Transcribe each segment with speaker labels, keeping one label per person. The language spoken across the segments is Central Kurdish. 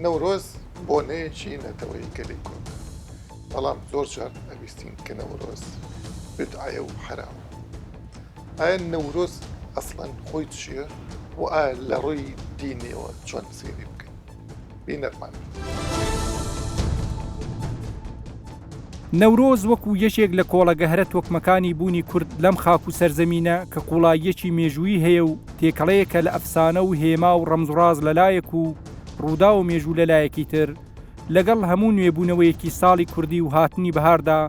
Speaker 1: نەورۆز بۆنەیەکی نەتەوەیی گەلی کوردە، بەڵام زۆر جار ئەبیستین کە نەورۆز بدعەیە و حەرامە. ئایا نەورۆز ئەسڵەن خۆی چییە و ئایا لە ڕووی دینیەوە چۆن سەیری بکەین؟ بینەرمان بن.
Speaker 2: نەورۆز وەکو یەکێک لە کۆڵەگە هەرە تۆکمەکانی بوونی کورد لەم خاک و سەرزەمینە کە قوڵاییەکی مێژوویی هەیە و تێکەڵەیەکە لە ئەفسانە و هێما و ڕەمزوڕاز لە لایەک و ڕووداو و مێژوو لە لایەکی تر، لەگەڵ هەموو نوێبوونەوەیەکی ساڵی کوردی و هاتنی بەهاردا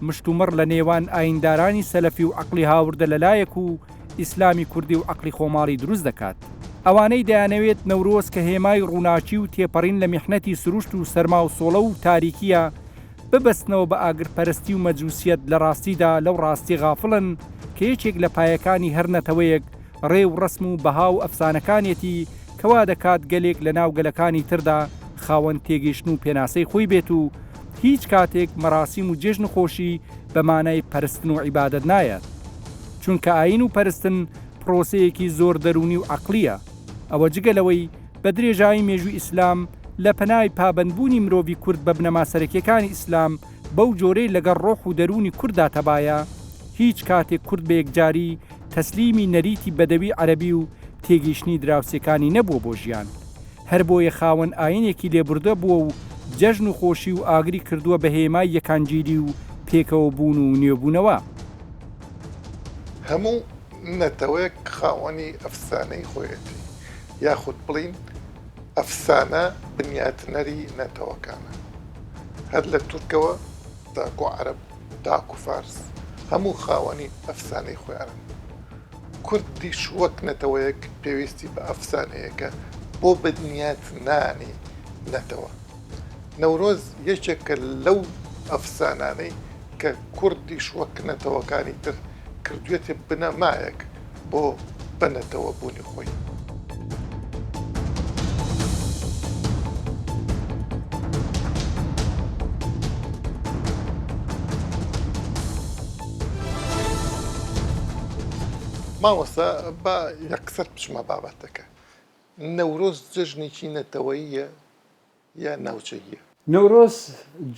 Speaker 2: مشتومڕ لە نێوان ئایندارانی سەلەفی و عەقڵی هاوردە لە لایەک و ئیسلامی کوردی و عەقڵی خۆماڵی دروست دەکات. ئەوانەی دەیانەوێت نەورۆز کە هێمای ڕووناکی و تێپەڕین لە میحنەتی سروشت و سەرما و سۆڵە و تاریکییە ببەستنەوە بە ئاگرپەرستی و مەجوسیەت لە ڕاستیدا لەو ڕاستی غافڵن کە یەکێک لە پایەکانی هەر نەتەوەیەک ڕێ و ڕەسم و بەها و ئەفسانەکانیەتی کە وا دەکات گەلێک لە ناو گەلەکانی تردا خاوەن تێگەیشتن و پێناسەی خۆی بێت و هیچ کاتێک مەراسیم و جێژن و خۆشی بە مانای پەرستن و عیبادەت نایەت چونکە ئایین و پەرستن پرۆسەیەکی زۆر دەروونی و عەقڵییە ئەوە جگە لەوەی بە درێژایی مێژووی ئیسلام لە پەنای پابەندبوونی مرۆڤی کورد بە بنەما سەرەکیەکانی ئیسلام بەو جۆرەی لەگەڵ ڕۆح و دەروونی کورددا تەبایە هیچ کاتێک کورد بە یەکجاری تەسلیمی نەریتی بەدەوی عەرەبی و تێگەیشتنی دراوسێکانی نەبووە بۆ ژیان هەربۆیە خاوەن ئایینێکی لێبوردە بووە و جەژن و خۆشی و ئاگری کردووە بە هێمای یەکانگیری و پێکەوە بوون و نوێبوونەوە.
Speaker 1: هەموو نەتەوەیەک خاوەنی ئەفسانەی خۆیەتی، یاخود بڵێین ئەفسانە بنیاتنەری نەتەوەکانە، هەر لە تورکەوە تاکو عەرەب تاکو فارس هەموو خاوەنی ئەفسانەی خۆیانن. کوردیش وەک نەتەوەیەک پێویستی بە ئەفسانەیەکە بۆ بنیاتنانی نەتەوە. نەورۆز یەکێکە لەو ئەفسانانەی کە کوردیش وەک نەتەوەکانی تر کردویەتە بنەمایەک بۆ بە نەتەوە بوونی خۆی. مامۆستا با یەکسەر بچمە بابەتەکە. نەورۆز جەژنێکی نەتەوەییە یا ناوچەییە؟
Speaker 3: نەورۆز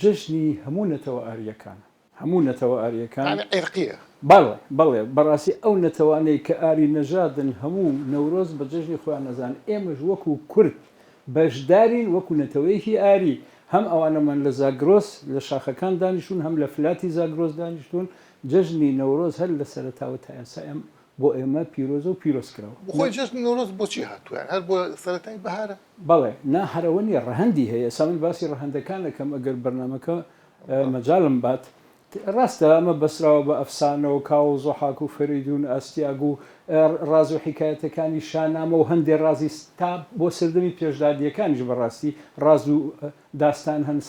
Speaker 3: جەژنی هەموو نەتەوە ئارییەکانە. هەموو نەتەوە ئارییەکان.
Speaker 1: یانی عیرقییە؟
Speaker 3: بەڵێ، بەڵێ. بەڕاستی ئەو نەتەوانەی کە ئاری نەژادن هەموو نەورۆز بە جەژنی خۆیان ئەزانن. ئێمەش وەکوو کورد بەشدارین وەکوو نەتەوەیەکی ئاری. هەم ئەوانەمان لە زاگرۆس لە شاخەکان دانیشتوون، هەم لە فلاتی زاگرۆس دانیشتوون. جەژنی نەورۆز هەر لە سەرەتاوە تا ئێستا ئێم بۆ ئێمە پیرۆزە و پیرۆز کراوە.
Speaker 1: خۆی جەژنی نەورۆز بۆچی هاتووە؟ یانی هەر بۆ سەرەتای بەهارە؟
Speaker 3: بەڵێ، نا هەر ئەوە نییە، ڕەهەندی هەیە، ئێستا من باسی ڕەهەندەکان ئەکەم ئەگەر بەرنامەکە مەجالم بات. ڕاستە ئەمە بەستراوە بە ئەفسانە و کاوە و زوحاک و فەرەیدوون ئاستیاگ و ڕاز و حیکایەتەکانی شانامە و هەندێ ڕازی تا بۆ سەردەمی پێشدادییەکانیش بەڕاستی ڕاز و داستان هەن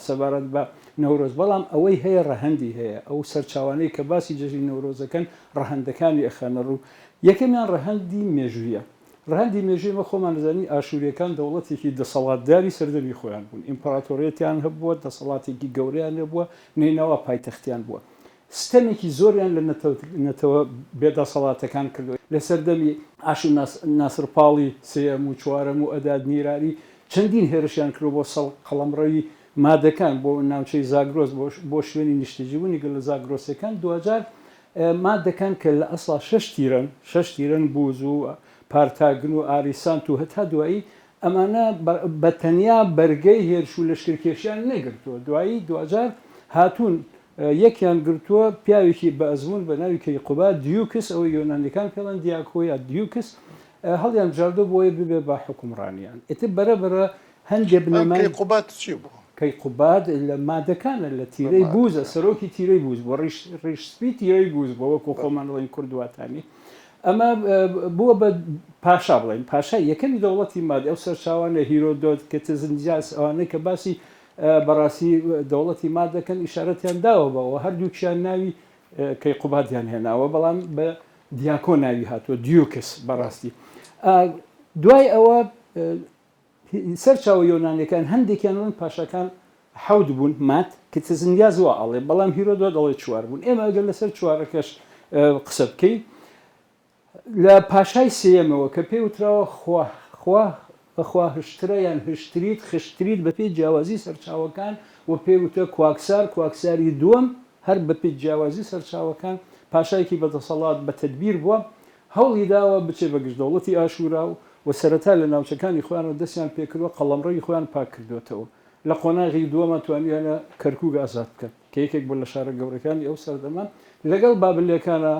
Speaker 3: سەبارەت بە نەورۆز، بەڵام ئەوەی هەیە ڕەهەندی هەیە، ئەو سەرچاوانەی کە باسی جەژنی نەورۆز دەکەن ڕەهەندەکانی ئەخەنە ڕوو، یەکەمیان ڕەهەندی مێژوویە، ڕەهەندی مێژووی ئێمە خۆمان دەزانین ئاشوورییەکان دەوڵەتێکی دەسەڵاتداری سەردەمی خۆیان بوون، ئیمپراتۆریەتیان هەبووە، دەسەڵاتێکی گەورەیان هەبووە، نەینەوا پایتەختیان بووە. ستەمێکی زۆریان لە نەتەوە بێ دەسەڵاتەکان کردووە. لە سەردەمی ئاشور ناسرپاڵی سێیەم و چوارەم و ئەداد نیراری چەندین هێرشیان کردووە بۆ سەر قەڵەمڕەوی مادەکان، بۆ ناوچەی زاگرۆس، بۆ شوێنی نیشتەجێبوونی گەلە زاگرۆسیەکان. دواجار مادەکان کە لە ئەسڵا شەش تیرەن، شەش تیرەن، بوز و پارتاگن و ئاریسانت و هەتا دوایی، ئەمانە بە تەنیا بەرگەی هێرش و لەشکرکێشیان نەگرتووە، دوایی دواجار هاتوون یەکیان گرتووە، پیاوێکی بە ئەزموون بە ناوی کەیقوباد دیوکس، ئەوەی یۆنانیەکان پێڵێن دیاکۆ یا دیوکس، هەڵیان بژاردووە بۆ ئەوەی ببێ بە حوکمڕانیان. ئیتر بەرە بەرە هەندێ
Speaker 1: ئەم
Speaker 3: بنەمای.
Speaker 1: کەیقوباد چی بوو؟
Speaker 3: کەیقوباد لە مادەکانە، لە
Speaker 1: لە
Speaker 3: تیرەی بووزە،
Speaker 1: مادەکانە.
Speaker 3: سەرۆکی تیرەی بووز بووە، ڕیش ڕیش سپی تیرەی بووز بووە، وەکوو
Speaker 1: بەڵێ.
Speaker 3: خۆمان ئەڵێین کوردواتانی. ئەمە بووە بە پاشا بڵێین، پاشای یەکەمی دەوڵەتی ماد، ئەو سەرچاوانە، هیرۆدۆت، کتزنجاس، ئەوانەی کە باسی بەڕاستی دەوڵەتی ماد دەکەن ئیشارەتیان داوە بەوە، هەردووکیان ناوی کەیقوبادیان هێناوە، بەڵام بە دیاکۆ ناوی هاتووە، دیوکس بەڕاستی. دوای ئەوە سەرچاوە یۆنانیەکان هەندێکیان ئەڵێن پاشاکان حەوت بوون، ماد، کتزنیاز وا ئەڵێ، بەڵام هیرۆدۆت ئەڵێ چوار بوون. ئێمە ئەگەر لەسەر چوارەکەش قسە بکەین، لە پاشای سێیەمەوە کە پێی وتراوە خوا خوا. بەخوا هشترە یان هشتریت، خشتریت بەپێی جیاوازی سەرچاوەکان و پێی وتە کواکسار، کواکساری دووەم، هەر بەپێی جیاوازی سەرچاوەکان پاشایەکی بەدەسەڵات بە تەدبیر بووە، هەوڵی داوە بچێ بە گژ دەوڵەتی ئاشوورا و سەرەتا لە ناوچەکانی خۆیانەوە دەستیان پێکردووە قەڵەمڕەوی خۆیان پاک کردووەتەوە. لە قۆناغی دووەما توانیویانە کەرکووک ئازاد بکەن کە یەکێک بووە لە شارە گەورەکانی ئەو سەردەمە لەگەڵ بابلیەکانا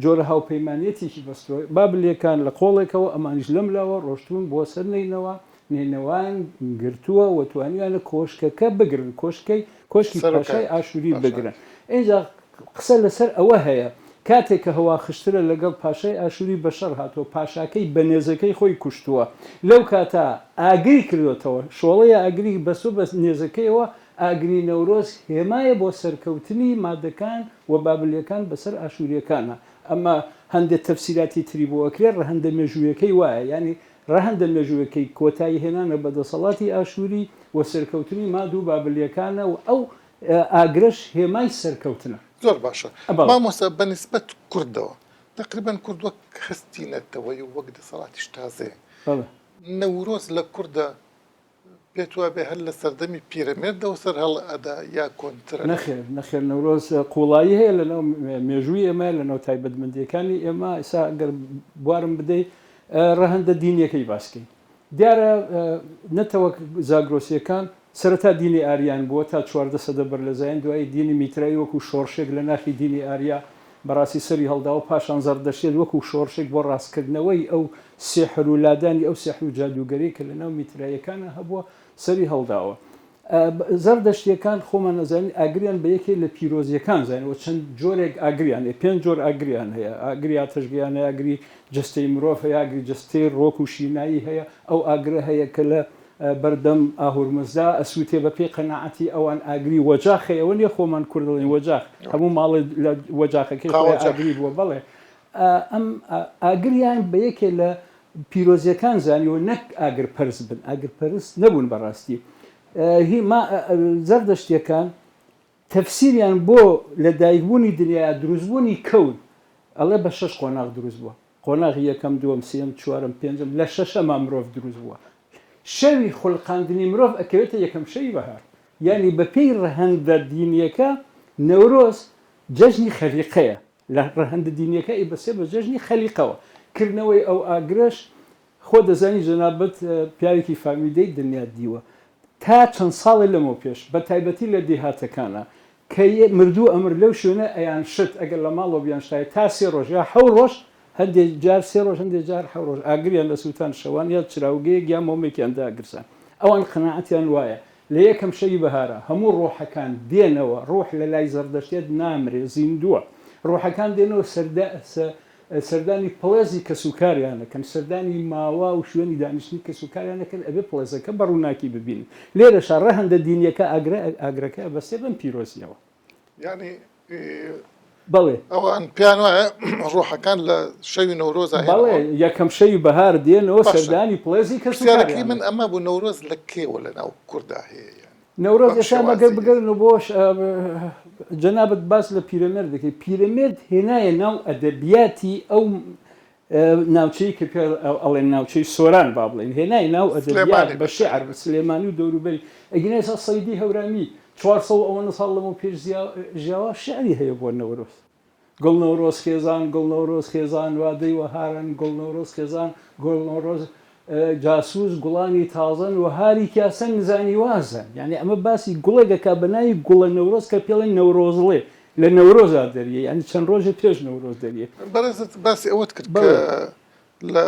Speaker 3: جۆرە هاوپەیمانیەتێکی بەستووە، بابلیەکان لە قۆڵێکەوە ئەمانیش لەم لاوە ڕۆشتوون بۆ سەر نەینەوا، نەینەوایان گرتووە و توانیویانە کۆشکەکە بگرن، کۆشکەی کۆشکی پاشای ئاشووری بگرن. ئینجا قسە لەسەر ئەوە هەیە کاتێک کە هەواخشترە لەگەڵ پاشای ئاشووری بە شەڕ هاتووە، پاشاکەی بە نێزەکەی خۆی کوشتووە، لەو کاتە ئاگری کردۆتەوە، شۆڵەی ئاگری بەستووە بە نێزەکەیەوە، ئاگری نەورۆز هێمایە بۆ سەرکەوتنی مادەکان و بابلیەکان بەسەر ئاشوریەکانا. ئەمە هەندێ تەفسیراتی تری بۆ ئەکرێ، ڕەهەندە مێژوویەکەی وایە، یانی ڕەهەندە مێژوویەکەی کۆتایی هێنانە بە دەسەڵاتی ئاشوری و سەرکەوتنی ماد و بابلیەکانە و ئەو ئاگرەش هێمای سەرکەوتنە.
Speaker 1: زۆر باشە
Speaker 3: بەڵێ.
Speaker 1: مامۆستا بە نیسبەت کوردەوە تەقریبەن کورد وەک هەستی نەتەوەیی و وەک دەسەڵاتیش تازەیە.
Speaker 3: بەڵێ.
Speaker 1: نەورۆز لە کوردا پێت وابێ هەر لە سەردەمی پیرەمێردەوە سەر هەڵ ئەدا یا کۆنترە؟
Speaker 3: نەخێر نەخێر نەورۆز قووڵایی هەیە لەناو مێژووی ئێمە لەناو تایبەتمەندییەکانی ئێمە ئێستا گەر بوارم بدەی ڕەهەندە دینییەکەی باس کەین دیارە نەتەوە زاگرۆسییەکان سەرەتا دینی ئاریان بووە تا 14 سەدە بەر لە زایین دوایی دینی میترایی وەکو شۆڕشێک لە ناخی دینی ئاریا بەڕاستی سەری هەڵداوە پاشان زەڕدەشتیەت وەکو شۆڕشێک بۆ ڕاستکردنەوەی ئەو سیحر و لادانی ئەو سیحر و جادووگەرەی کە لەناو میتراییەکانا هەبووە سەری هەڵداوە. زەڕدەشتیەکان خۆمان ئەزانین ئاگریان بە یەکێ لە پیرۆزیەکان زانیوە چەند جۆرێک ئاگریان هەیە پێنج جۆر ئاگریان هەیە ئاگری ئاتەشگیان هەیە ئاگری جەستەی مرۆڤ هەیە ئاگری جەستەی ڕۆک و شینایی هەیە ئەو ئاگرە هەیە کە لە بەردەم ئاهورمەزدا ئەسووتێ بە پێی قەناعەتی ئەوان ئاگری وەجاخ هەیە ئەوە نیە خۆمان کورد دەڵێین وەجاخ هەموو ماڵێ لە وەجاخەکەی خۆی ئاگری بووە بەڵێ ئەم ئاگریان بە یەکێ لە پیرۆزیەکان زانیوە نەک ئاگر پەرست بن ئاگر پەرست نەبوون بەڕاستی هی ما زەردەشتیەکان تەفسیریان بۆ لە دایکبوونی دنیا دروستبوونی کەون ئەڵێ بە شەش قۆناغ دروست بووە قۆناغی یەکەم، دووەم، سێیەم، چوارەم، پێنجەم، لە شەشەما مرۆڤ دروست بووە. شەوی خولقاندنی مرۆڤ ئەکەوێتە یەکەم شەوی بەهار. یانی بە پێی ڕەهەندە دینیەکە نەورۆز جەژنی خەلیقەیە. لە ڕەهەندە دینیەکە ئەیبەستێ بە جەژنی خەلیقەوە. کردنەوەی ئەو ئاگرەش خۆ دەزانی جەنابت پیاوێکی فامیدەی دنیات دیوە. تا چەند ساڵێ لەمەو پێش بە تایبەتی لە دێهاتەکانا کە مردوو ئەمرد لەو شوێنە ئەیان شت ئەگەر لە ماڵەوە بیان شتایە تا سێ ڕۆژ یا حەو ڕۆژ هەندێ جار سێ ڕۆژ هەندێ جار حەو ڕۆژ ئاگریان ئەسووتان شەوان یا چراوگەیەک یا مۆمێکیان داگرسان ئەوان قەناعەتیان وایە لە یەکەم شەوی بەهارا هەموو ڕۆحەکان دێنەوە ڕۆح لە لای زەڕدەشتیەت نامرێ زیندووە ڕۆحەکان دێنەوە سەردە سە سەردانی پڵێزی کەسوکاریان ئەکەن، سەردانی ماوا و شوێنی دانیشتنی کەسوکاریان ئەکەن، ئەبێ پڵێزەکە بە ڕووناکی ببینن. لێرەشا ڕەهەندە دینییەکە ئاگرە ئاگرەکە ئەبەستێ بەم پیرۆزییەوە.
Speaker 1: یانی
Speaker 3: بەڵێ.
Speaker 1: ئەوان پێیان وایە ڕۆحەکان لە شەوی نەورۆزا هێنەوە.
Speaker 3: بەڵێ، یەکەم شەوی بەهار دێنەوە
Speaker 1: باشە.
Speaker 3: سەردانی پڵێزی
Speaker 1: پرسیارەکەی
Speaker 3: کەسوکاریان
Speaker 1: من
Speaker 3: ئەکەن.
Speaker 1: ئەمە بوو نەورۆز لە کێوە لە ناو کوردا هەیە یانی
Speaker 3: نەورۆز
Speaker 1: بەم
Speaker 3: ئێستا ئەگەر
Speaker 1: شێوازەی
Speaker 3: بگەرنەوە بۆ جەنابت باس لە پیرەمێرد دەکەی پیرەمێرد هێنایە ناو ئەدەبیاتی ئەو ناوچەی کە پێ ئەڵێن ناوچەی سۆران با بڵێن هێنای ناو ئەدەبیات
Speaker 1: سلێمانی
Speaker 3: بە شعر
Speaker 1: بەتایبەت
Speaker 3: سلێمانی و دەوروبەری ئەگینا ئێستا سەیدی هەورامی 400 و ئەوەنە ساڵ لەمەو پێش ژیاوە شعری هەیە بۆ نەورۆز گوڵ نەورۆز خێزان گوڵ نەورۆز خێزان وادەی وەهارن گوڵ نەورۆز خێزان گوڵ نەورۆز جاسوس گوڵانی تازەن وەهاری کیاسەن نزانی وازەن یانی ئەمە باسی گوڵێک ئەکا بە ناوی گوڵە نەورۆز کە پێڵێن نەورۆزڵێ لە نەورۆزا دەریێ یانی چەند ڕۆژێ پێش نەورۆز دەریێ.
Speaker 1: بەڕێزت باسی ئەوەت کرد کە
Speaker 3: بەڵێ.
Speaker 1: لە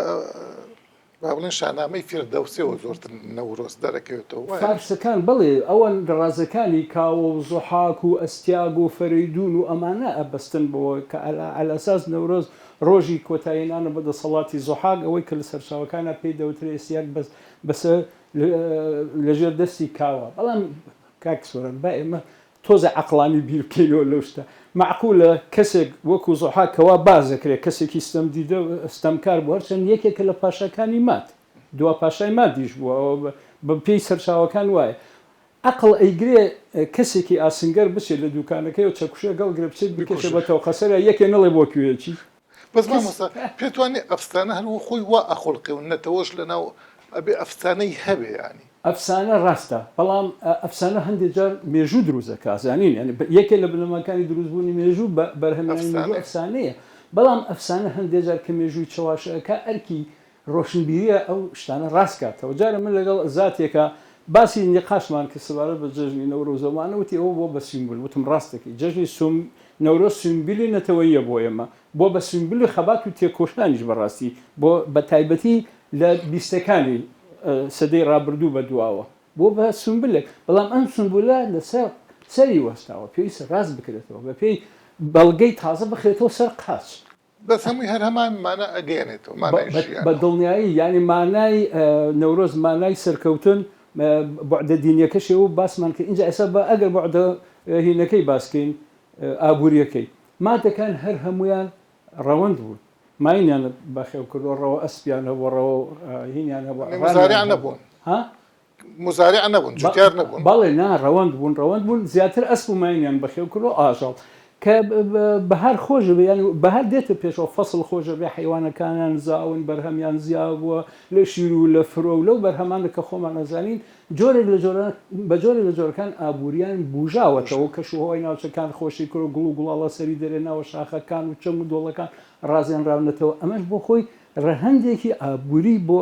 Speaker 1: با بڵێن شانامەی فیردەوسیەوە زۆرتر نەورۆز دەرەکەوێتەوە وایە؟
Speaker 3: فارسەکان بەڵێ ئەوان ڕازەکانی کاوە و زوحاک و ئەستیاگ و فەرەیدوون و ئەمانە ئەبەستن بەوە کە عەلاساس نەورۆز ڕۆژی کۆتایینانە بە دەسەڵاتی زوحاک ئەوەی کە لە سەرچاوەکانا پێی دەوترێ ئەستیاگ بەس بەسە لەژێر دەستی کاوە بەڵام کاک سۆران با ئێمە تۆزێ عەقڵانی بیر بکەینەوە لەو شتە. مەعقولە کەسێک وەکو زوحاک کە وا باس دەکرێت کەسێکی ستەمدیدە و ستەمکار بوو هەرچەند یەکێکە لە پاشاکانی ماد دوا پاشای مادیش بووە ئەوە بە پێی سەرچاوەکان وایە عەقڵ ئەیگرێ کەسێکی ئاسنگەر بچێت لە دوکانەکەیەوە چەکوشێک هەڵگرێ بچێت بکێشێ
Speaker 1: بکوژێ.
Speaker 3: بە تەوقەسەرا یەکێ نەڵێ بۆ کوێ ئەچی
Speaker 1: بەس
Speaker 3: کەس
Speaker 1: مامۆستا پێت وانیە ئەفسانە هەر وەک خۆی وا ئەخوڵقێ و نەتەوەش لەناو. ئەبێ ئەفسانەی هەبێ یانی.
Speaker 3: ئەفسانە ڕاستە بەڵام ئەفسانە هەندێ جار مێژوو دروست ئەکا زانین یانی یەکێ لە بنەماکانی دروست بوونی مێژوو بە بەرهەمهێنانی مێژوو ئەفسانەیە بەڵام ئەفسانە هەندێ جار کە مێژووی چەواشە ئەکا ئەرکی ڕۆشنبیریە ئەو شتانە ڕاست کاتەوە جارێ من لەگەڵ زاتێکا باسی نیقاشمان کرد سەبارەت بە جەژنی نەورۆز ئەوانە وتی ئەوە بووە بە سیمبول وتم ڕاست دەکەی جەژنی سوم نەورۆز سیمبولی نەتەوەییە بۆ ئێمە بووە بە سیمبولی خەبات و تێکۆشانیش بەڕاستی بۆ بە تایبەتی لە بیستەکانی سەدەی ڕابردوو بە دواوە بووە بە سومبلێک، بەڵام ئەم سومبولە لەسەر سەری وەستاوە، پێویستە ڕاست بکرێتەوە، بەپێی بەڵگەی تازە بخرێتەوە سەر قاچ.
Speaker 1: بەس هەمووی هەر هەمان مانا ئەگەیەنێتەوە، مانای ژیانەوە.
Speaker 3: بە دڵنیایی، یانی مانای نەورۆز مانای سەرکەوتن، بوعدە دینیەکەشی ئەوە باسمان کرد، ئینجا ئێستا با ئەگەر بوعدە هینەکەی باس کەین، ئابووریەکەی، مادەکان هەر هەموویان ڕەوەند بوون، ماینیان بەخێو کردووە، ڕەوە ئەسپیان هەبووە، ڕەوە هینیان هەبووە،
Speaker 1: ڕانیان مزارع نەبوون.
Speaker 3: ها؟
Speaker 1: مزارع نەبوون، جوتیار نەبوون.
Speaker 3: بەڵێ نا، ڕەوەند بوون، ڕەوەند بوون، زیاتر ئەسپ و ماینیان بەخێو کردووە، ئاژەڵ. کە بەهار خۆش دەبێ، یانی بەهار دێتە پێشەوە، فەسڵ خۆش دەبێ، حەیوانەکانیان زاون، بەرهەمیان زیا بووە، لە شیر و لە فرۆ و لەو بەرهەمانە کە خۆمان ئەزانین، جۆرێک لە جۆران بە جۆرێک لە جۆرەکان ئابووریان بووژاوەتەوە، کەشوهەوای ناوچەکان خۆشی کردووە، گوڵ و گوڵاڵە سەری دەرێناوە، شاخەکان و چەم و دۆڵەکان ڕازێنراونەتەوە، ئەمەش بۆ خۆی ڕەهەندێکی ئابووری بۆ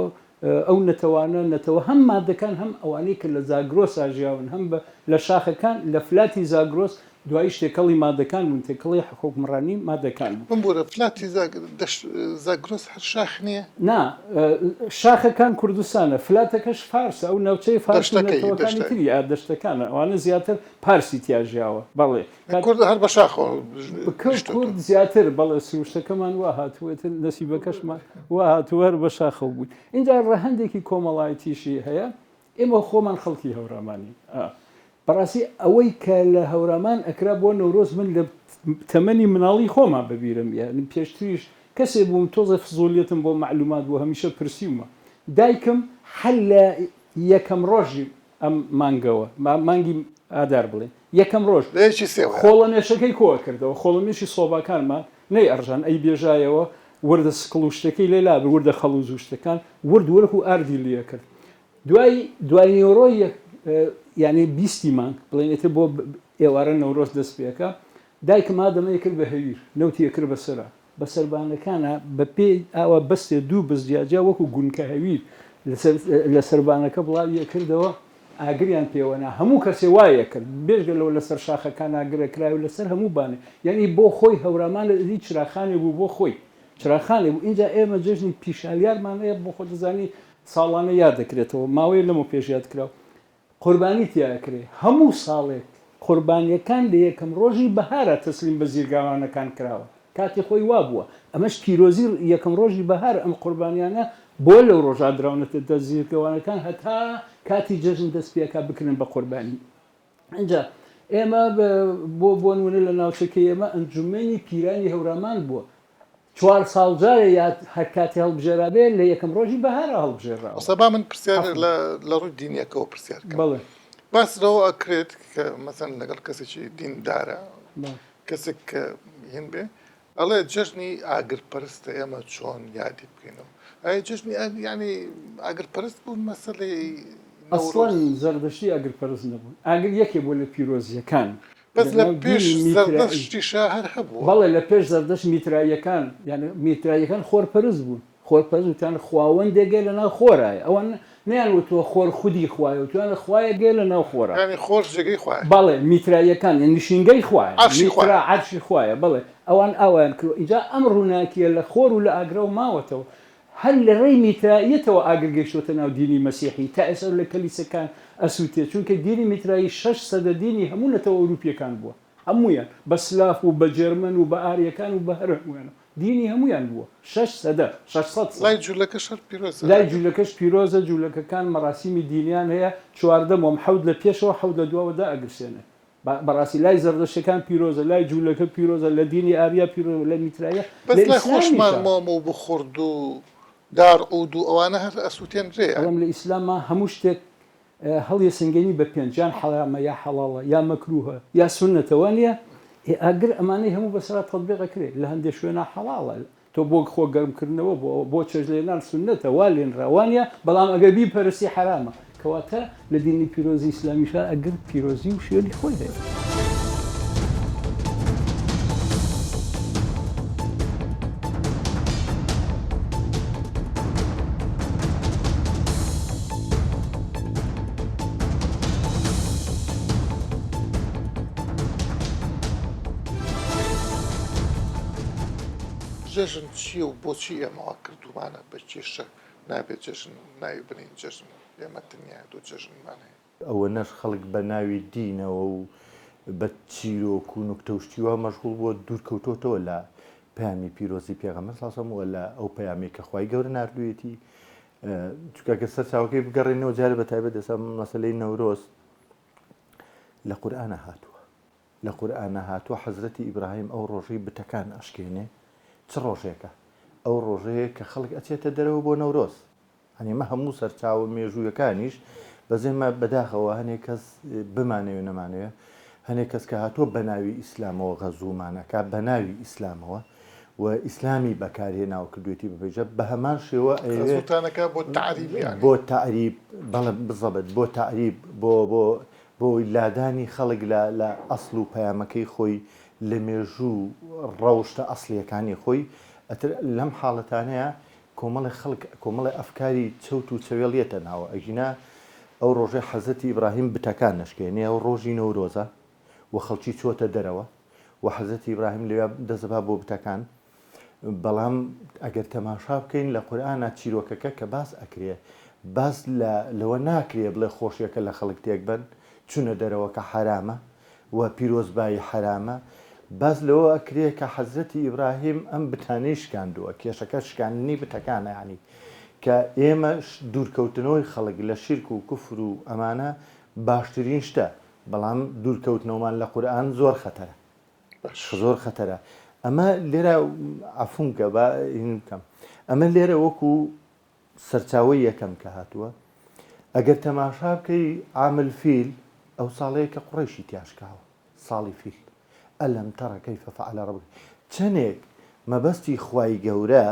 Speaker 3: ئەو نەتەوانە، نەتەوە هەم مادەکان هەم ئەوانەی کە لە زاگرۆسا ژیاون هەم بە لە شاخەکان لە فلاتی زاگرۆس دواییش تێکەڵی مادەکان بوون، تێکەڵی حوکمڕانی مادەکان بوون.
Speaker 1: بمبورە فلاتی دەشت زاگرۆس هەر شاخ نییە؟
Speaker 3: نا شاخەکان کوردستانە، فلاتەکەش فارسە، ئەو ناوچەی فارس و
Speaker 1: دەشتەکەی
Speaker 3: نەتەوەکانی
Speaker 1: دەشتە.
Speaker 3: تری ئا دەشتەکانە، ئەوانە زیاتر پارسی تیا ژیاوە، بەڵێ. کات
Speaker 1: کورد هەر بە شاخەوە نیشتۆتەوە.
Speaker 3: کورد زیاتر بەڵێ سروشتەکەمان وا هاتووە ئیتر نەسیبەکەشمان وا هاتووە هەر بە شاخەوە بووین. ئینجا ڕەهەندێکی کۆمەڵایەتیشی هەیە، ئێمە خۆمان خەڵکی هەورامانین، ئا بەڕاستی ئەوەی کە لە هەورامان ئەکرا بۆ نەورۆز من لە تەمەنی مناڵی خۆما بەبیرم یانی پێشتریش کەسێ بووم تۆزێ فزولیەتم بۆ مەعلومات بوو هەمیشە پرسیومە دایکم هەر لە یەکەم ڕۆژی ئەم مانگەوە مانگی ئادار بڵێن یەکەم ڕۆژ
Speaker 1: لە یەکی سێوەیە.
Speaker 3: خۆڵەمێشەکەی کۆ ئەکردەوە خۆڵەمێشی سۆباکانمان نەی ئەڕژان ئەی بێژایەوە وردە سکڵ و شتەکەی لێ لابرد وردە خەڵوز و شتەکان ورد ورک و ئاردی لێ ئەکرد دوای دوای نیوەڕۆ یەک یانی بیستی مانگ بڵێن ئیتر بۆ ئێوارە نەورۆز دەست پێکا دایکم ئادەمەی کرد بە هەویر نەوتی ئەکرد بە سەرا بە سەربانەکانا بە پێ ئاوا بەستێ دوو بز جیا جیا وەکو گونکە هەویر لەسەر لە سەربانەکە بڵاوی ئەکردەوە ئاگریان پێوەنا هەموو کەسێ وای ئەکرد بێژگە لەوە لەسەر شاخەکان ئاگر ئەکرای و لەسەر هەموو بانێ یانی بۆ خۆی هەورامان لە چراخانێ بوو بۆ خۆی چراخانێ بوو ئینجا ئێمە جەژنی پیشالیارمان هەیە بۆ خۆ دەزانی ساڵانە یاد دەکرێتەوە، ماوەیە لەمەو پێش یاد کرا و قوربانی تیا ئەکرێ، هەموو ساڵێک قوربانیەکان لە یەکەم ڕۆژی بەهارا تەسلیم بە زیرگاوانەکان کراوە، کاتی خۆی وابووە، ئەمەش پیرۆزی یەکەم ڕۆژی بەهار ئەم قوربانیانە بۆ لەو ڕۆژا دراونەتە دەست زیرگەوانەکان هەتا کاتی جەژن دەست پێکا بکرێن بە قوربانی. ئینجا ئێمە بۆ بۆ نمونە لە ناوچەکەی ئێمە ئەنجومەنی پیرانی هەورامان بووە چوار ساڵ جارێ یا هەر کاتێ هەڵبژێرابێ لە یەکەم ڕۆژی بەهارا هەڵبژێراوە.
Speaker 1: مامۆستا با من پرسیار لە لە ڕووی دینیەکەوە پرسیار کەم.
Speaker 3: بەڵێ.
Speaker 1: باس لەوە ئەکرێت کە مەسەن لەگەڵ کەسێکی دیندارە کەسێک کە هین بێ ئەڵێ جەژنی ئاگر پەرستە ئێمە چۆن یادی بکەینەوە ئەی جەژنی یانی ئاگر پەرست بوون مەسەلەی
Speaker 3: ئەسڵەن زەردەشتی ئاگر پەرست نەبوون ئاگر یەکێ بووە لە پیرۆزیەکان
Speaker 1: بەس لە پێش زەردەشتیشا هەر هەبووە.
Speaker 3: بەڵێ لە پێش زەردەشت میتراییەکان یانی میتراییەکان خۆر پەرست بوون خۆر پەرست وتیان خواوەندێک هەیە لەناو خۆرایە ئەوان نەیان وتووە خۆر خودی خوایە وتویانە خوایەک هەیە لەناو خۆرا.
Speaker 1: یانی خۆر جێگەی خوایە.
Speaker 3: بەڵێ میتراییەکان یانی نشینگەی خوایە
Speaker 1: عەرشی خوایە.
Speaker 3: میترا عەرشی خوایە بەڵێ ئەوان ئاوایان کردوە ئینجا ئەم ڕووناکیە لە خۆر و لە ئاگرەوە ماوەتەوە هەر لە ڕێی میتراییەتەوە ئاگر گەیشتۆتە ناو دینی مەسیحی تا ئێستا لە کەلیسەکان ئەسوتێ چونکە دینی میترایی شەش سەدە دینی هەموو نەتەوە ئەوروپیەکان بووە هەموویان بە سلاف و بە جێرمەن و بە ئاریەکان و بە هەر هەموویانەوە دینی هەموویان بووە شەش سەدە 600 ساڵ.
Speaker 1: لای جولەکەش هەر پیرۆزە
Speaker 3: لای
Speaker 1: ئاگر.
Speaker 3: جولەکەش پیرۆزە جولەکەکان مەراسیمی دینیان هەیە 14 مۆم حەوت لە پێشەوە حەوت لە دواوە دائەگرسێنن بە بەڕاستی لای زەردەشتەکان پیرۆزە لای جولەکە پیرۆزە لە دینی ئاریا پیرۆزە لە میترایە
Speaker 1: بەس
Speaker 3: لە
Speaker 1: لای خۆشمان
Speaker 3: ئیسلامیشا.
Speaker 1: مۆم و بخورد و دار عود و ئەوانە هەر ئەسوتێنرێ یانی.
Speaker 3: بەڵام لە ئیسلاما هەموو شتێک هەڵیەسەنگێنی بە پێنج یان حەرامە یا حەڵاڵە یا مەکروهە یا سوننەتە وانیە؟ ئێ ئاگر ئەمانەی هەموو بەسەرا تەتبیق ئەکرێ لە هەندێ شوێنا حەڵاڵە. تۆ بۆ خۆ گەرم کردنەوە بۆ بۆ چێژ لێنان سوننەتە وا لێنرا وانیە بەڵام ئەگەر بیپەرستی حەرامە کەواتە لە دینی پیرۆزی ئیسلامیشا ئەگر پیرۆزی و شوێنی خۆی هەیە.
Speaker 1: جەژن چییە و بۆچی ئێمە وا کردوومانە بە کێشە؟ نابێت جەژن ناوی بنێین جەژن، ئێمە تەنیا دوو جەژنمان هەیە.
Speaker 4: ئەوەنەش خەڵک بە ناوی دینەوە و بە چیرۆک و نوکتە و شتی وا مەشغوڵ بووە، دوور کەوتۆتەوە لە پەیامی پیرۆزی پێغەمبەر صلی اللە علیە و سلم و لە ئەو پەیامەی کە خوای گەورە ناردوویەتی. چونکە گەر سەرچاوەکەی بگەڕێنەوە جارێ بە تایبەت ئێستا مەسەلەی نەورۆز لە قورئانا هاتووە. لە قورئانا هاتووە حەزرەتی ئیبراهیم ئەو ڕۆژەی بتەکان ئەشکێنێ چ ڕۆژێکە؟ ئەو ڕۆژەیە کە خەڵک ئەچێتە دەرەوە بۆ نەورۆز. یانی ئەمە هەموو سەرچاوە مێژوویەکانیش بەس ئێمە بەداخەوە هەنێ کەس بمانەوێ نەمانەوێ هەنێ کەس کە هاتووە بە ناوی ئیسلامەوە غەزوومان ئەکا بە ناوی ئیسلامەوە و ئیسلامی بەکارهێناوە کردوێتی بە پەیجە بە هەمان شێوە ئەیەوێ
Speaker 1: غەزووتان ئەکا بۆ تەعریب یانی.
Speaker 4: بۆ تەعریب بەڵێ بزەبت بۆ تەعریب بۆ بۆ بۆ لادانی خەڵک لە لە ئەسڵ و پەیامەکەی خۆی لە مێژوو و ڕەوشتە ئەسڵیەکانی خۆی ئەتر لەم حاڵەتانەیا کۆمەڵێ خەڵک کۆمەڵێ ئەفکاری چەوت و چەوێڵ یەتە ناوە ئەگینا ئەو ڕۆژەی حەزرەتی ئیبراهیم بتەکان نەشکێنێ ئەو ڕۆژی نەورۆزە و خەڵکی چۆتە دەرەوە و حەزرەتی ئیبراهیم لەویا دەست بە بۆ بتەکان بەڵام ئەگەر تەماشا بکەین لە قورئانا چیرۆکەکە کە باس ئەکرێ باس لە لەوە ناکرێ بڵێ خۆشیەکە لە خەڵک تێک بەن چونە دەرەوەکە حەرامە و پیرۆزبایی حەرامە باس لەوە ئەکرێ کە حەزرەتی ئیبراهیم ئەم بتانەی شکاندووە کێشەکە شکاندنی بتەکانە یانی کە ئێمە دوورکەوتنەوەی خەڵک لە شیرک و کوفر و ئەمانە باشترین شتە بەڵام دوورکەوتنەوەمان لە قورئان زۆر خەتەرە زۆر خەتەرە ئەمە لێرە عەفوم کە با هین بکەم ئەمە لێرە وەکو سەرچاوەی یەکەم کە هاتووە ئەگەر تەماشا بکەی عامل فیل ئەو ساڵەیە کە قوڕەیشی تیاشکاوە ساڵی فیل ئەلەم تەڕە کەیفە فعل ربک چەنێک مەبەستی خوای گەورە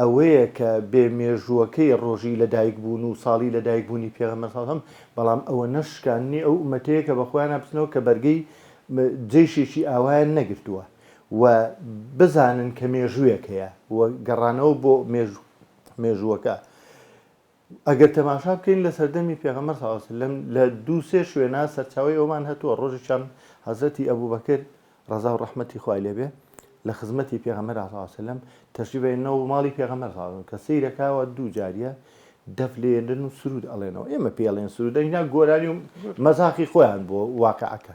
Speaker 4: ئەوەیە کە بێ مێژووەکەی ڕۆژی لەدایک بوون و ساڵی لەدایک بوونی پێغەمبەر صلی اللە علیە و سلم، بەڵام ئەوە نە شکاندنی ئەو ئومەتەیە کە بەخۆیانا بچنەوە کە بەرگەی جەیشێکی ئاوایان نەگرتووە و بزانن کە مێژوویەک هەیە و گەڕانەوە بۆ مێژووەکە. ئەگەر تەماشا بکەین لە سەردەمی پێغەمبەر صلی اللە علیە وسلم لە دوو سێ شوێنا سەرچاوەی ئەومان هەتووە ڕۆژێکیان حەزرەتی ئەبوبەکر ڕەزا و ڕەحمەتی خوای لێ بێ لە خزمەتی پێغەمبەر صلی اللە علیە وسلم تەشریف ئەهێننەوە بۆ ماڵی پێغەمبەر صلی اللە علیە وسلم کە سەیرەکاوە دوو جاریە دەف لێنن و سرود ئەڵێنەوە ئێمە پێی ئەڵێن سرود ئەگینا گۆرانی و مەزاقی خۆیان بۆ واقعەکە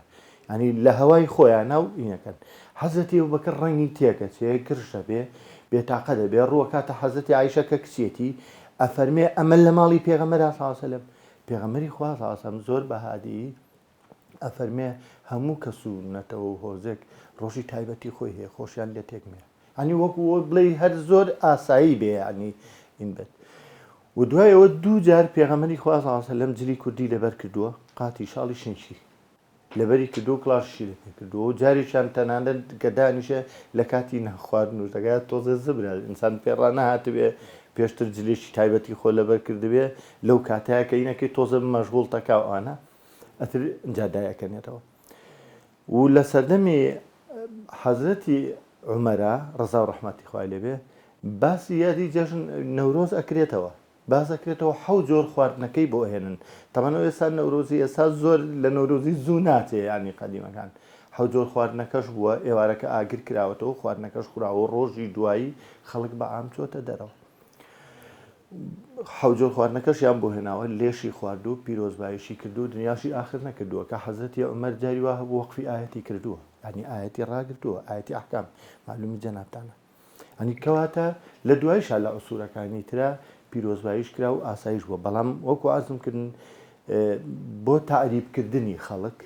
Speaker 4: یانی لە هەوای خۆیانا و ئینەکەن. حەزرەتی ئەبوبەکر ڕەنگی تێکەچێ، گرژ دەبێ، بێتاقە دەبێ، ڕووەکاتە حەزرەتی عائیشە کە کچیەتی، ئەفەرمێ ئەمە لە ماڵی پێغەمبەرە صلی اللە علیە وسلم. پێغەمبەری خوا صلی اللە علیە وسلم زۆر بە هادیی ئەفەرمێ هەموو کەس و نەتەوە و هۆزێک ڕۆژی تایبەتی خۆی هەیە، خۆشیان لێ تێک مەیە. یانی وەکو بڵێی هەر زۆر ئاسایی بێ یانی ئین بێت. و دوای ئەوە دوو جار پێغەمبەری خوا صلی اللە علیە وسلم جلی کوردی لەبەر کردووە، قاتی شاڵی شنشی. لەبەری کردووە و کڵاشیشی لەپێ کردووە و جارێکیان تەنانەت کە دانیشێ لە کاتی نانخواردن و شتەکە تۆزێ زبرە ئینسان پێ ڕانەهاتبێ پێشتر جلێکی تایبەتی خۆ لەبەر کردبێ لەو کاتەیە کە ئینەکەی تۆزێ مەشغوڵ تەکا و ئەوانە ئەتر ئینجا دایەکەنێتەوە و لە سەردەمی حەزرەتی عومەرا ڕەزا و ڕەحمەتی خوای لێ بێ باسی یادی جەژن نەورۆز ئەکرێتەوە باس ئەکرێتەوە حەوت جۆر خواردنەکەی بۆ ئەهێنن تەبعەن ئەو ئێستا نەورۆزی ئێستا زۆر لە نەورۆزی زوو ناچێ یانی قەدیمەکان حەوت جۆر خواردنەکەش بووە ئێوارەکە ئاگر کراوەتەوە خواردنەکەش خوراوە ڕۆژی دوایی خەڵک بە عام چۆتە دەرەوە حەوت جۆر خواردنەکەشیان بۆ هێناوە لێشی خواردو پیرۆزبایشی کردو دنیاشی ئاخر نەکردووە کە حەزرەتی عومەر جاری وا هەبوو وەقفی ئایەتی کردووە یعنی ئایەتی ڕاگرتووە ئایەتی ئەحکام معلومی جەنابتانە یانی کەواتە لە دوایشا لە عسوورەکانی ترا پیرۆزباییش کرا و ئاساییش بووە بەڵام وەکو عەرزم کردن بۆ تەعریب کردنی خەڵک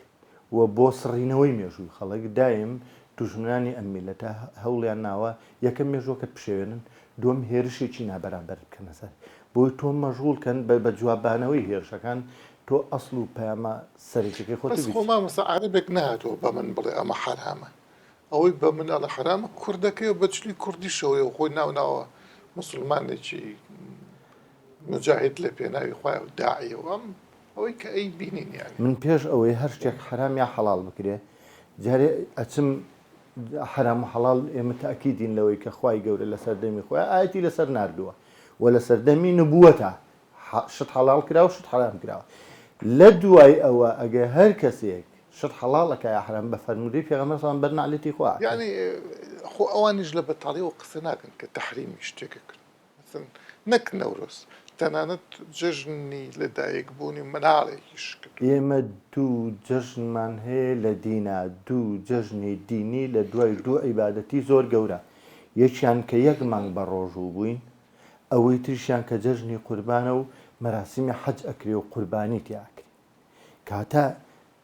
Speaker 4: و بۆ سڕینەوەی مێژووی خەڵک دایم دوژمنانی ئەم میللەتە هەوڵیان ناوە یەکەم مێژووەکەت بشێوێنن دووەم هێرشێکی نابەرامبەرت بکەنە سەر بۆی تۆ مەشغوڵ کەن بە جوابانەوەی هێرشەکان تۆ ئەسڵ و پەیامە سەرەکیەکەی خۆت
Speaker 1: بەس خۆ مامۆستا عەرەبێک نەهاتووە بە من بڵێ ئەمە حەرامە. ئەوەی بە من ئەڵێ حەرامە کوردەکەی و بە جلی کوردیشەوەیە و خۆی ناو ناوە موسڵمانێکی موجاهید لە پێناوی خوایە و داعیە و ئەم ئەوەی کە ئەی بینین یانی.
Speaker 4: من پێش ئەوەی هەر شتێک حەرام یا حەڵاڵ بکرێ جارێ ئەچم حەرام و حەڵاڵ ئێمە تەئکیدین لەوەی کە خوای گەورە لە سەردەمی خۆیا ئایەتی لەسەر ناردووە و لە سەردەمی نبووەتا شت حەڵاڵ کراوە و شت حەرام کراوە لە دوای ئەوە ئەگەر هەر کەسێک شت حەڵاڵ ئەکا یا حەرام بە فەرموودەی پێغەمبەر صلی اللە بەر نەعلەتی خوا ئەکەن.
Speaker 1: یانی خۆ ئەوانیش لە بەتاڵیەوە قسە ناکەن کە تەحریمی شتێکە کرد مەسەن نەک نەورۆز تەنانەت جەژنی لە دایک بوونی مناڵێکیش کردووە.
Speaker 4: ئێمە دوو جەژنمان هەیە لە دینا دوو جەژنی دینی لە دوای دوو عیبادەتی زۆر گەورە یەکیان کە یەک مانگ بە ڕۆژوو بووین ئەوەی تریشیان کە جەژنی قوربانە و مەراسیمی حەج ئەکرێ و قوربانی تیا ئەکرێ. کەواتە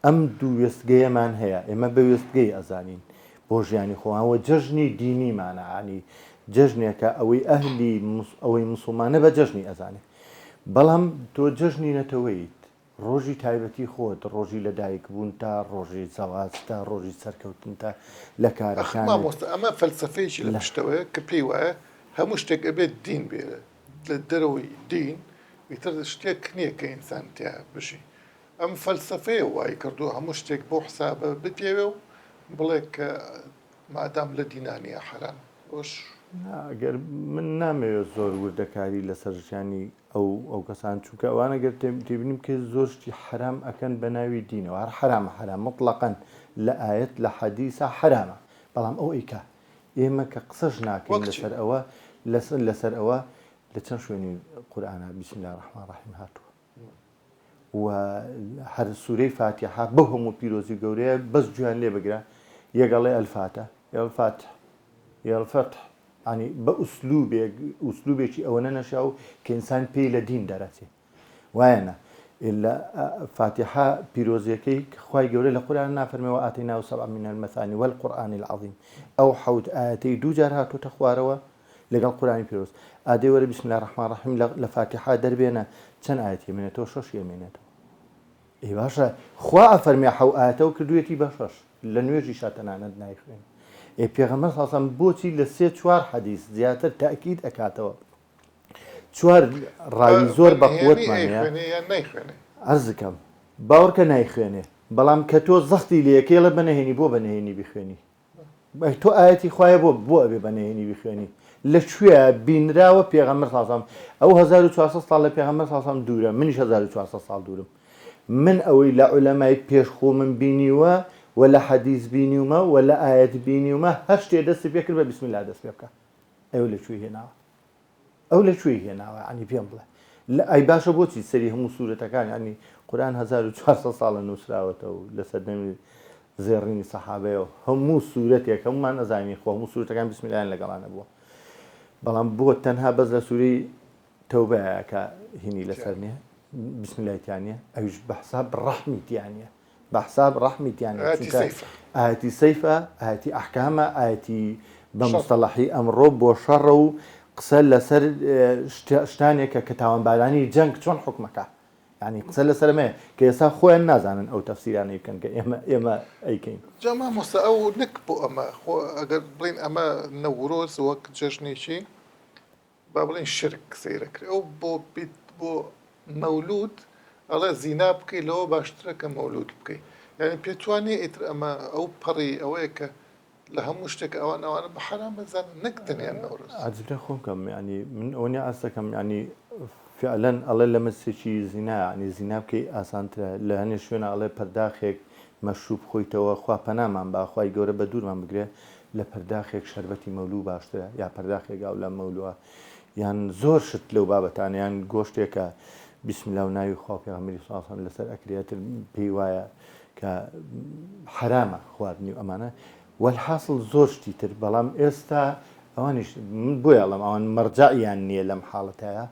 Speaker 4: ئەم دوو وێستگەیەمان هەیە، ئێمە بە وێستگەی ئەزانین بۆ ژیانی خۆمان و جەژنی دینیمانە، یانی جەژنێکە ئەوەی ئەهلی ئەوەی موسڵمانە بە جەژنی ئەزانێ. بەڵام تۆ جەژنی نەتەوەیت، ڕۆژی تایبەتی خۆت، ڕۆژی لەدایکبوونتە، ڕۆژی زەواجتە، ڕۆژی سەرکەوتنتە لە
Speaker 1: ئەخ
Speaker 4: کارەکانت.
Speaker 1: مامۆستا ئەمە فەلسەفەیەکی لە
Speaker 4: لە.
Speaker 1: پشتەوەیە کە پێی وایە هەموو شتێک ئەبێت دین بێ لە دەرەوەی دین ئیتر شتێک نییە کە ئینسان تیا بژی. ئەم فەلسەفەیە وای کردووە هەموو شتێک بەو حسابە بپێوێ و بڵێ کە مادام لە دینا نییە حەرامە. ئەوەش.
Speaker 4: نا ئەگەر من نامەوێت زۆر وردەکاری لەسەر ژیانی ئەو ئەو کەسان چونکە ئەوانە گەر تێبینی بکەیت زۆر شتی حەرام ئەکەن بە ناوی دینەوە هەر حەرامە حەرام مطلقەن لە ئایەت لە حەدیسا حەرامە بەڵام ئەو ئەیکا ئێمە کە قسەش ناکەین
Speaker 1: وەک چی؟
Speaker 4: لەسەر ئەوە لەسەر لەسەر ئەوە لە چەند شوێنی قورئانا بسم الله الرحمن الرحیم هاتووە و هەر سوورەی فاتیحە بەو هەموو پیرۆزی گەورەیە بەس گوێیان لێ بگرە یەک ئەڵێ الفاتە الفاتح الفتح ینی بە ئوسلوبێک ئوسلوبێکی ئەوەنە نەشیاو کە ئینسان پێی لە دین دەرەچێ وایە نا ئیلا فاتیحە پیرۆزیەکەی کە خوای گەورە لە قورئان نافەرمێ وآتیناه سبعا من المثانی والقرآن العظیم ئەو حەوت ئایەتەی دوو جار هاتۆتە خوارەوە لەگەڵ قورئانی پیرۆز ئادەی وەرە بسم الله الرحمن الرحیم لە فاتیحە دەربێنە چەند ئایەتی ئەمێنێتەوە شەشی ئەمێنێتەوە ئەی باشە خوا ئەفەرمێ حەو ئایەتەوە کردوویەتی بە شەش لە نوێژیشا تەنانەت نایخوێنێ ئێ پێغەمبەر صلی الله علیه و سلم بۆچی لە سێ چوار حەدیس زیاتر تەئکید ئەکاتەوە چوار ڕاوی زۆر بە قوتمان هەیە عەرزکەم باوەڕکە نایخوێنێ بەڵام کە تۆ زەختی لەکەی ڵێ بەنەهێنی بۆ بەنهێنی بخوێنی تۆ ئاەتی خوایە بۆ بۆ ئەبێ بەنهێنی بخوێنی لە کوێ بینراوە پێغەمبەر ساسام ئەو 1400 ساڵ لە پێغەمبەر ساسام دوورە منیش 1400 ساڵ دوورم من ئەوەی لە عولەمای پێش خۆمم بینیوە و لە حەدیث بینیومە و لە ئاەت بینیومە هەر شتێ دەستی پێکرد بە بسم الله دەست پێ بکە ئەو لە کوێ هێناوە ئەو لە کوێی هێناوە یانی پێم بڵێ لە ئەی باشە بۆچی سەری هەموو سوورەتەکان ینی قورآن 1400 ساڵە نووسراوەتەوە لە سەردەمی زێڕینی سەحابەیەوە هەموو سوورەتێک هەمومان ئەزانین خۆ هەموو سوورەتەکان بسم اللەیان لەگەڵانە بووە بەڵام بۆ تەنها بەس لە سوورەی تەوبەیە کە هینی لەسەر نییە بسم اللەی تیا نییە ئەویش بە حساب ڕەحمی تیا نییە بە حساب ڕەحمی تیا نیە
Speaker 1: ئایەتی
Speaker 4: چونکە
Speaker 1: سەیفە.
Speaker 4: ئایەتی سەیفە ئایەتی ئەحکامە ئایەتی بە
Speaker 1: شەڕ.
Speaker 4: مستەڵەحی ئەمڕۆ بۆ شەڕە و قسە لەسەر شتانێکە کە تاوانبارانی جەنگ چۆن حوکمەکا یانی قسە لەسەر ئەمەیە کە ئێستا خۆیان نازانن ئەو تەفسیرانەی بکەن کە ئێمە ئێمە ئەیکەین.
Speaker 1: جا مامۆستا ئەو نەک بۆ ئەمە خۆ ئەگەر بڵێین ئەمە نەورۆز وەک جەژنێکی با بڵێین شرک سەیرەکرێ ئەو بۆ بیت بۆ مەولود ئەڵێ زینا بکەی لەوە باشترە کە مەولود بکەی یعنی پێت وا نییە ئیتر ئەمە ئەو پەڕی ئەوەیە کە لە هەموو شتێک ئەوان ئەوانە بە حەرام ئەزانن نەک تەنیا نەورۆز.
Speaker 4: عەرز لە خۆم کەم یعنی من ئەوە نیە عەرز دەکەم یعنی فعلا ئەڵێ لە مەسێکی زینا یعنی زینا بکەی ئاسانترە لە هەنێ شوێنە ئەڵێ پەرداخێک مەشروب خۆیتەوە خوا پەنامان با خوای گەورە بە دوورمان بگرێ لە پەرداخێک شەربەتی مەولوو باشترە یا پەرداخێک ئاو لە مەولووە یان زۆر شت لەو بابەتانە یان گۆشتێکە بسم الله و ناوی خوا و پێغەمبەری صلی الله علیه و لەسەر ئەکرێتر پێی وایە کە حەرامە خواردنی و ئەمانە والحاصل زۆر شتی تر بەڵام ئێستا ئەوانیش من بۆیە ئەڵێم ئەوان مەرجەعیان نییە لەم حاڵەتایە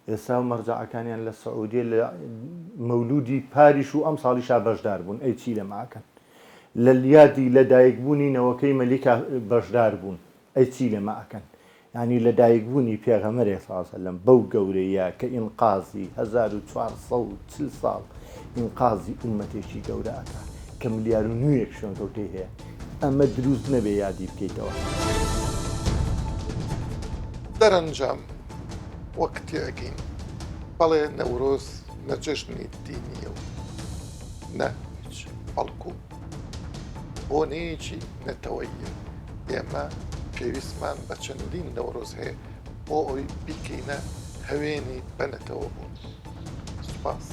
Speaker 4: ئێستا و مەرجەعەکانیان لە سعودیە لە مەولودی پاریش و ئەم ساڵیشا بەشدار بوون ئەی چی لەمە ئەکەن لە یادی لە دایک بوونی نەوەکەی مەلیکە بەشدار بوون ئەی چی لەمە ئەکەن یانی لە دایک بوونی پێغەمەرێ صلی اللە علیە وسلم بەو گەورەیە کە ئینقازی 1440 ساڵ ئینقازی ئومەتێکی گەورە ئەکا کە ملیار و نیوێک شوێنکەوتەی هەیە. ئەمە دروست نەبێ یادی بکەیتەوە.
Speaker 1: دەرەنجام وەک تێئەگەین بەڵێ نەورۆز نە جەژنی دینییە و نە هیچ بەڵکو بۆنەیەکی نەتەوەییە، ئێمە پێویستمان بە چەندین نەورۆز هەیە بۆ ئەوەی بیکەینە هەوێنی بەنەتەوەبوون. سوپاس.